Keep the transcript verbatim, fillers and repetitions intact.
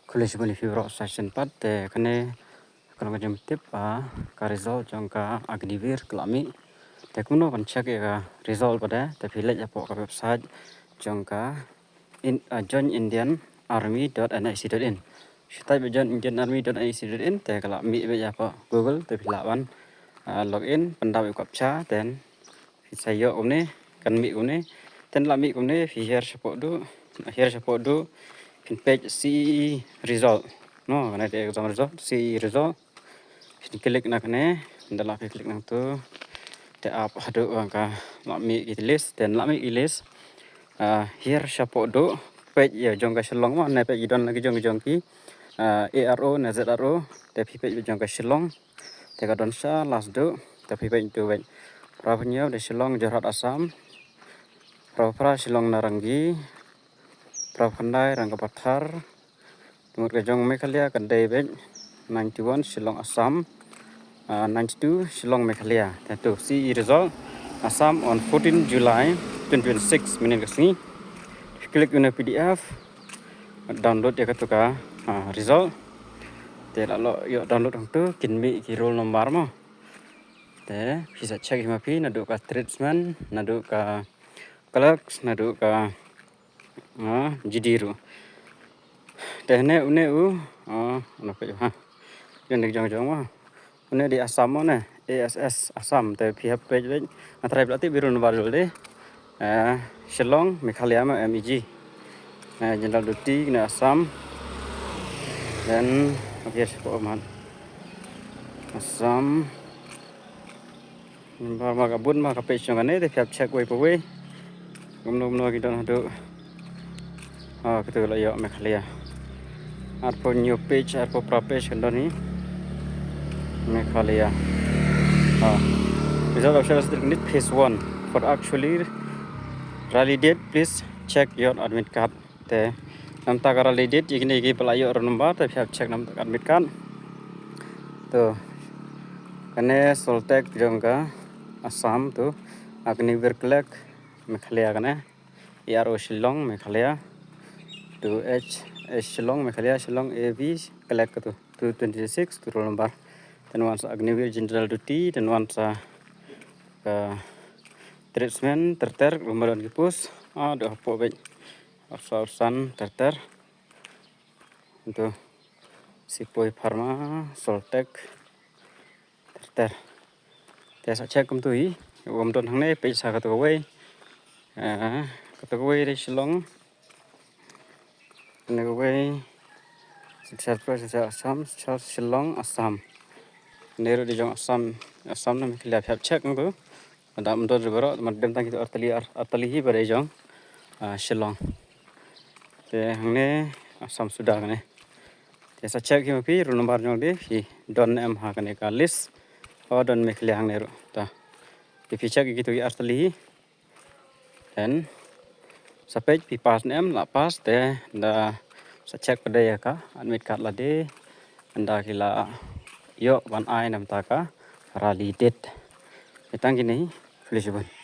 Khublei shibun ïa phi baroh sa shisien pat. Te kane ka long ka jingtip ba ka result jong ka Agniveer ka la mih. Te kumno ban check ïa ka result pat, te phi leit hapoh ka website jong ka in, ah, join indian army dot nic dot in. Phi type join indian army dot nic dot in, te ka la mih beit hapoh Google, te phi lah ban, ah, log in, pyndap ïa u captcha, then phi sa ïoh kumne, kan mih kumne. Then la mih kumne, phi hiar shapoh duh, hiar shapoh duh, phin peit C E E result. No, kane ka exam result, C E E result. Phin click na kane, ynda la phi click nangtu, te ap haduh ba ka la mih ki list, then la mih ki list. Ah, hiar shapoh duh, peit ïa jong ka Shillong mo, ne peit ki don la ki jong ki jong ki, ah, A R O ne Z R O, te phi peit ïa jong ka Shillong. Te ka don sha last duh, te phi peit tu beit. Phra phew hynñiew dei Shillong, Jorhat, Assam. Phra phew phra Shillong, Narangi. Phra phew khyndai Rangkapathar. Te mut ka jong Meghalaya ka dei beit ninety-one Shillong, Assam. Ah, ninety-two Shillong, Meghalaya. Te tu C E E result Assam on fourteen July twenty twenty-six, mynhynnin ka sngi. Click ïa une u P D F, download ïa katu ka, ah, result. Te la ïoh download hangtu, kin mih ki roll number mo. Te phi sa check hi ma phi, naduh ka tradesman, naduh ka clerks, naduh ka, ah, G D ruh. Te hangne une u, ah, une u peit ha. Une u dei jong jong mo. Une u dei Assam mo, une A S S Assam, te phi hap peit beit. Nga tharai phi la tip beit u roll number jong u dei, eh, Shillong, Meghalaya mo, M E G. Eh, General Duty, une Assam. Then, okay, shapoh man. Assam. Bad ma ka bun ma ka page jong kane, te phi hap check wei pa wei. Kumno kumno ki don haduh, ah, katu la ïoh Meghalaya. Arphew hynñiew page, arphew phra page kan don hi. Meghalaya. Ah. Result of Shillong District Unit phase one. For actually rally date, please check your admit card. Te namta ka rally date, ïa kine kiba la ïoh roll number, te phi hap check namta ka admit card. To, kane Soltech jong ka Assam, to, Agniveer Clerk, Meghalaya kane, A R O Shillong, Meghalaya, to H, H Shillong, Meghalaya, Shillong A V Clerk, to, to twenty-six, to roll number. Te wan sa Agniveer General Duty, te wan sa ka tradesman, ter ter, kumba don ki post, ah, haduh hapoh beit. Arphew san, ter ter. Itu Sepoy Pharma, Soltech, ter ter. Te sa check kumtu hi, ym don hangne, peit sa katu kawei. Ah, katu kawei dei Shillong. Kane kawei, Silchar Press, Silchar Assam, Silchar Shillong, Assam. Kane ruh dei jong Assam, Assam na Meghalaya, phi hap check kumtu. Lada ym don ruh baroh, ym don tang kitu artylli, ar, artylli hi ba dei jong, ah, Shillong. Te hangne Assam suda kane. Te sa check hi ma phi, roll number jong de, phi don em ha kane ka list. O don Meghalaya hangne ruh. Ta. Te phi check ïa kitu ki artylli hi. Then sa peit phi pass ne em, la pass te da sa check pat de ïa ka admit card lade, ynda ki la ïoh ban ai namta ka rally date. Te tang kine hi, khublei shibun.